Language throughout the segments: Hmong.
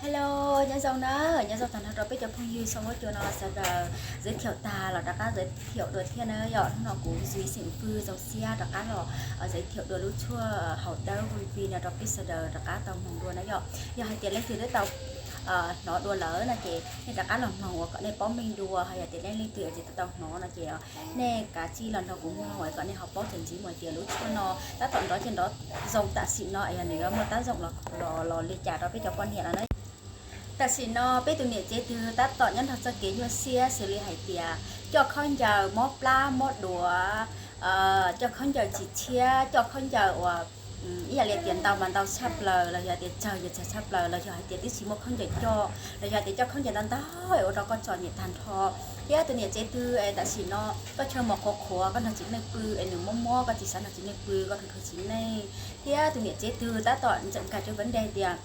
Hello, nyob zoo na, nyob zoo tag nrho rau peb cov phooj ywg xoo huab cua no sawv daws. Giới thiệu tag los rov qab giới thiệu dua thiab na yom. Hnub no kuv Zuiv xeem Fwj Zoo Xiab rov qab los giới thiệu dua lub tshuaj haus dawb vui vi no rau peb sawv daws rov qab tau mloog dua na yom. Yog hais tias leej twg twb tau hnov dua lawm no ces nej rov qab los mloog ua kom nej paub meej dua. Ho yog tias nej leej twg tsis tau hnov no ces nej kav tsij los nrog kuv mloog kom nej ho paub txuas ntxiv mus tias lub tshuaj no tab tom nrov ces nrov zoo tam sim no es yog nws yuav muaj tab zoom los li cas rau peb cov poj niam no na. Tam sim no peb tus niam tsev twg tab tom nyob nrog txoj kev nyuaj siab xws li hais tias coj khaub ncaws mob plab mob duav, coj khaub ncaws tsis tshiab, coj khaub ncaws uas ib yam li tias ntau mas ntau tshaj plaws los yog tias tsawg yog tsawg tshaj plaws los yog hais tias twb tsis muaj khaub ncaws coj los yog tias coj khaub ncaws ntau ntau ua rau koj txom nyem tag nrho. Thiab tus niam tsev twg es tam sim no koj chaw mos qhuav qhuav koj nrog txiv neej pw es nws mob mob koj tsis xav nrog txiv neej pw koj rau rau txiv neej. Thiab tus niam tsev twg tab tom ntseem kag cov nkawd nte tias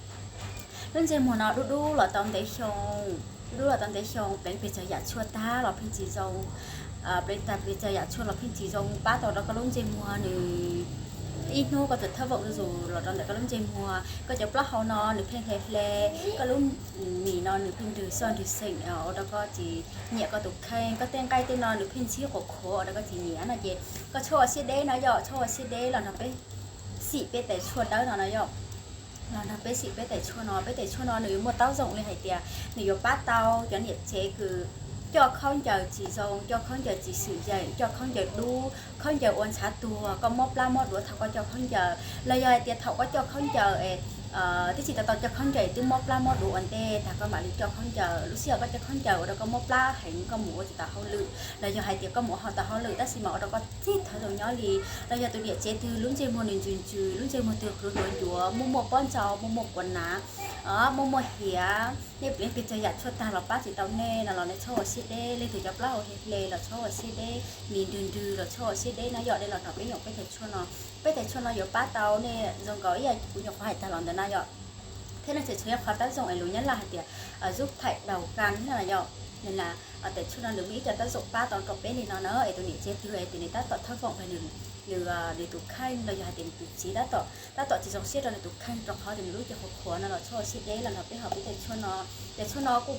lub ntsej muag no dub dub los tau ntev xyoo, dub dub los tau ntev xyoo pleev pes tsawg yam tshuaj tag los pheej tsis zoo, pleev tag pes tsawg yam tshuaj los pheej tsis zoo pab tau rau koj lub ntsej muag nws ib hnub koj txawm thawb voom zuj zus los rau ntawm koj lub ntsej muag, koj cov plaub hau no nws pheej hle hle, koj lub mis no nws pheej nrwg xoj nrwg xeem ua rau koj tsis nyiam koj tus kheej, koj tej nqaij tej no nws pheej ntxhib qhuav qhuav ua rau koj tsis nyiam no ces koj txhob ua siab deb no yom, txhob ua siab deb los nrog peb xim peb tais tshuaj dawb no no yom. Los nrog peb xim peb tais tshuaj no, peb tais tshuaj no nws yuav muaj tab zoom li hais tias nws yuav pab tau cov niam tsev kws coj khaub ncaws tsis zoo, coj khaub ncaws tsis xwm yeem, coj khaub ncaws dub, khaub ncaws ua ntshav tuag, koj mob plab mob duav thaum koj coj khaub ncaws los yog hais tias thaum koj coj khaub ncaws es twb tsis tau tau coj khaub ncaws twb mob plab mob duav ua ntej tag koj mam li coj khaub ncaws, lub sij hawm koj coj khaub ncaws ua rau koj mob plab heev koj mus ua tsis tau hauj lwm los yog hais tias koj mus ua tau hauj lwm tab sis mas ua rau koj txij thawv zoo nyob li, los yog tus niam tsev twg lub ntsej muag nws ntsws ntsws, lub ntsej muag twg hluav hluav ncuav, muaj muaj pob ntsaus, muaj muaj kuav nav, muaj muaj hiav, nej pleev pes tsawg yam tshuaj tag los pab tsis tau nej no los nej txhob ua siab deb, leej twg cov plaub hau hle hle los txhob ua siab deb, mis nrwg nrwg los txhob ua siab deb no yom, nej los nrog peb yoom peb tais tshuaj no. Peb tais tshuaj no yuav pab tau nej zoo nkaus ib yam kuv nyuam qhuav hais tag los ntawd na yom. Thiab no tseem tshuav ib qho tab zoom es lus Nyab Laj hais tias zub thaim daus kan thiab no yom. Nws las tais tshuaj no nws muaj ib co tab zoom pab tau rau peb li no na es tus niam tsev twg es tias nws tab tom thawb voom nws, nws tus kheej los yog hais tias nws tus txiv tab tom, tab tom tsis zoo siab rau nws tus kheej rau qhov tias nws lub cev qhuav qhuav no los txhob ua siab deb los nrog peb haus peb tais tshuaj no. Tais tshuaj no kuj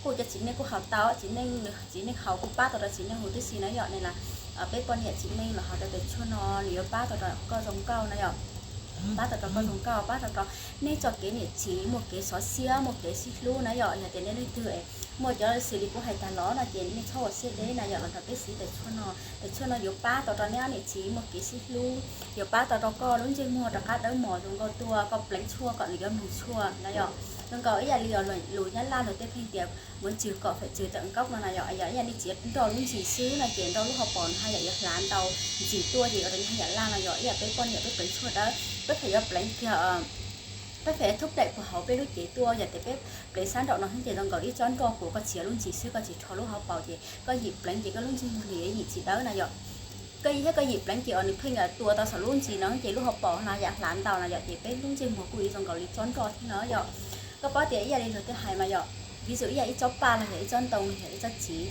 cov txiv neej kuj haus tau, txiv neej, txiv neej haus kuj pab tau rau txiv neej huv tib si na yom. Nws las peb poj niam txiv neej los haus rau tais tshuaj no nws yuav pab tau rau koj zoo nkauj na yom. Pab tau rau koj zoo nkauj, pab tau rau nej txoj kev niam txiv muaj kev xov xiab, muaj kev sib hlub na yom. Yog tias nej leej twg muaj cov xws li kuv hais tag los no ces nej txhob ua siab deb na yom, los nrog peb siv tais tshuaj no. Tais tshuaj no yuav pab tau rau nej ob niam txiv muaj kev sib hlub, yuav pab tau rau koj lub ntsej muag rov qab dawb mos zoo nkauj tuaj, koj pleev tshuaj kom nws yuav mloog tshuaj na yom. Zoo nkaus ib yam li lus Nyab Laj luag tej pheej tias muốn trừ cỏ phải trừ tận gốc no na yom. Yog ib yam nej txiav nroj lub ntsis xwb no ces nroj lub hauv paus no haj yam yuav hlav ntau ntsis tuaj ces ua rau nws haj yam laj no yom. Ib yam peb poj niam peb pleev tshuaj dawb, peb pheej yuav pleev kiag, peb pheej thub daim puag hauv peb lub cev tuaj, yog tias peb pleev sab nraum no xwb ces zoo nkaus ib tsob nroj puas koj txiav lub ntsis xwb koj tsis rho lub hauv paus ces koj yim pleev ces koj lub ntsej muag nws yuav yim tsis dawb na yom. Koj yim thiab koj yim pleev ces uas nws pheej tua tau saum lub ntsis no ces lub hauv paus no yam hlav ntau na yom, ces peb lub ntsej muag kuj zoo nkaus li tsob nroj thiab no yom. Koj paub tias ib yam li luag tej hais mas yom, ví dụ ib yam ib tsob paj los yog ib tsob ntoo los yog ib tsob txiv.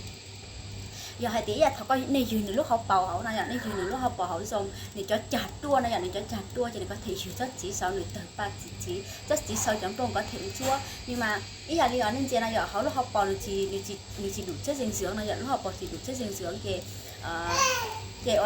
Yog hais tias ib yam thaum koj nej ywg nws lub hauv paus hauv no yom, nej ywg nws lub hauv paus hauv zoo, nws cov cag ruaj no yom, nws cov cag ruaj ces nws kov them ywg tsob txiv saud nws tawg paj txiv, tsob txiv saud cov nplooj kov them ntsuab. Nws mas ib yam li os nej ntsia no yom, hauv lub hauv paus nws tsis, nws tsis đủ chất dinh dưỡng no yom, lub hauv paus tsis đủ chất dinh dưỡng ces, ces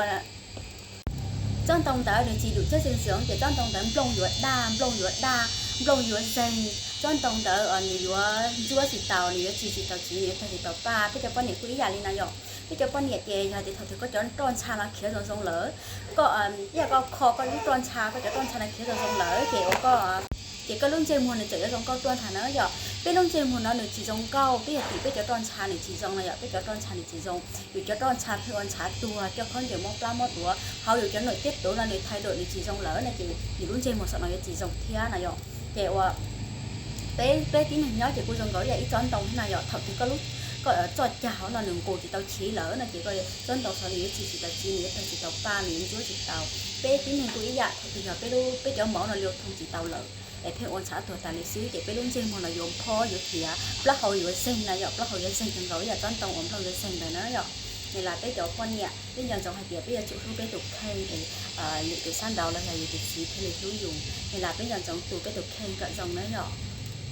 tsob ntoo ntawd nws tsis đủ chất dinh dưỡng ces tsob ntoo ntawd nplooj yuav daj, nplooj yuav daj, nplooj yuav zeeg, tsob ntoo ntawd nws yuav ntsuab tsis taus, nws yuav txi tsis taus txiv, nws yuav tawg tsis taus paj. Peb cov poj niam kuj ib yam li no yom. Peb cov poj niam ces yog tias thaum twg koj cov roj ntsha no khiav zoo zoo lawm, koj ib yam koj kho koj lub roj ntsha, koj cov roj ntsha no khiav zoo zoo lawm ces ua koj, ces koj lub ntsej muag nws txawm yuav zoo nkauj tuaj ntag na yom. Peb lub ntsej muag no nws tsis zoo nkauj, peb yog tim peb cov roj ntsha nws tsis zoo no yom, peb cov roj ntsha nws tsis zoo, yus cov roj ntsha pheej ua ntshav tuag, coj khaub ncaws mob plab mob duav, hauv yus cov nội tiết tố no nws thay đổi nws tsis zoo lawm no ces yus lub ntsej muag saum no yuav tsis zoo thiab na yom. Ces ua peb, peb tib neeg nyob ces kuj zoo nkaus ib yam ib tsob ntoo thiab na yom, thaum twg koj lub, koj txoj cag hauv no nws nqus tsis tau chiv lawm no ces koj tsob ntoo saud nws yuav txi tsis tau txiv, nws yuav tawg tsis tau paj, nws yuav ntsuab tsis tau. Peb tib neeg kuj ib yam, thaum twg yog peb lub, peb cov mauv no lưu thông tsis tau lawm es pheej ua ntshav tuag tas li xwb ces peb lub ntsej muag no yuav phob yuav hiav, plaub hau yuav zeeg na yom, plaub hau yuav zeeg zoo nkaus ib yam tsob ntoo uas nplooj yuav zeeg ntawd na yom. Nws las peb cov poj niam peb nco ntsoov hais tias peb yuav tsum hlub peb tus kheej es yus tus sab nraud los yog yus tus txiv thiaj li hlub yus. Nws las peb nco ntsoov tu peb tus kheej kom zoo na yom.